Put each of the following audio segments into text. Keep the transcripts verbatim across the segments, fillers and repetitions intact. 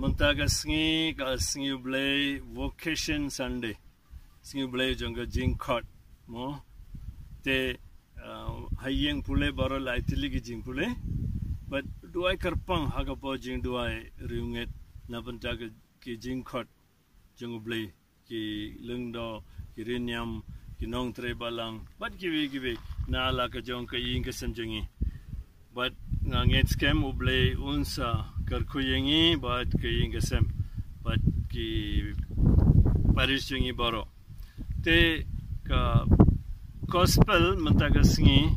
Mynta ka sngi, ka sngi U Blei, Vocation Sunday. Sngi U Blei jong ka jingkhot. Mo. Te, uh, ha ïing pule baroh lai tylli ki jingpule. Bad duwai kyrpang ha ka por jingduwai riewngeit na bynta ka, ki jingkhot jong U Blei. Ki lyngdoh, ki riewniam, ki nongtrei balang, bad kiwei kiwei, na la ka jong ka ïing ka sem jong ngi. Bad nga ngeit skhem U Blei un sa kyrkhu ïa ngi, bad ka ïing ka sem, bad ki parish jong ngi baroh. Te ka gospel mynta ka sngi,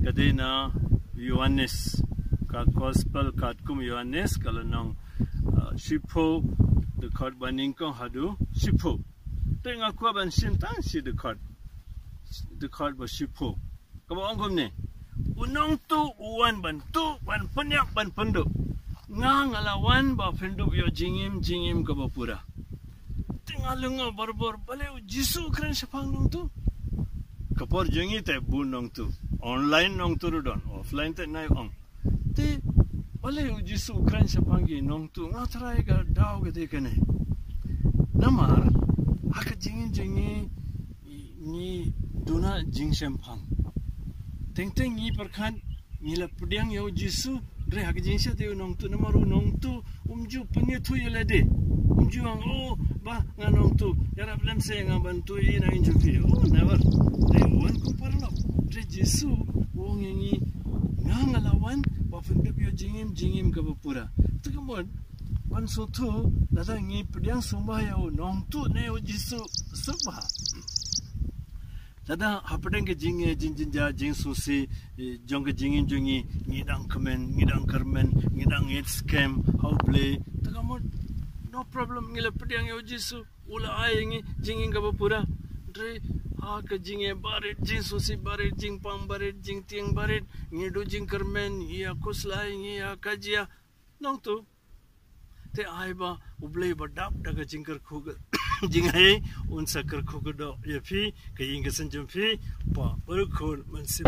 ka dei na Ïoannis. Ka gospel katkum Ïoannis, ka lynnong, uh, shiphew, dkhot ba nyngkong haduh shiphew. Te nga kwah ban shim tang shi dkhot. Dkhot ba shiphew. Kaba ong kumne. U nongtuh u wan ban tuh, ban pynïap, ban pynduh. Nga nga la wan ba pynduh ïa u jingim, jingim kaba pura. Te nga lyngngoh barabor, balei U Jisu u kren shaphang nongtuh. Ka por jong ngi te bun nongtuh. Online nongtuh ruh don, offline te nai ong. Te, balei U Jisu u kren shaphang ki nongtuh, nga tharai ka daw ka dei kane. Namar, ha ka jingim jong ngi, ngi duna jingshemphang. Teng teng ngi pyrkhat, ngi la pdiang ïa U Jisu, hynrei ha ka jingshah te u nongtuh, namar u nongtuh, um ju pynïathuh ïa lade. Um ju ong, oh, bah, nga nongtuh, ïarap lem seh nga ban tuh ïa i nongïing jong phi. Oh, never. Te u wan kum paralok. Te Jisu, u ong ïa ngi, nga nga la wan, ba pynduh ïa u jingim, jingim kaba pura. Te ka mut, ban sngewthuh, lada ngi pdiang sngewbha ïa u nongtuh ne U Jisu, sngewbha. Lada hapdeng ka jing, eh, jing, jing, ja, jingsngewsih, eh, jong ka jingim jong ngi, ngi dang kmen, ngi dang kyrmen, ngi dang ngeit skhem ha U Blei. Te ka mut, no problem, ngi la pdiang ïa U Jisu, u la ai ngi jingim kaba pura. Hynrei ha ka jingeh barit, jingsngewsih barit, jingpang barit, jingtieng barit, ngi duh jingkyrmen, ngi ïa khuslai, ngi ïa kajia. Nongtuh. Te ai ba U Blei ba dap da ka jingkyrkhu ka jingaiei, un sa kyrkhu kyrdoh ïa phi, ka ïing ka sem jong phi, ba u khun mynsiem.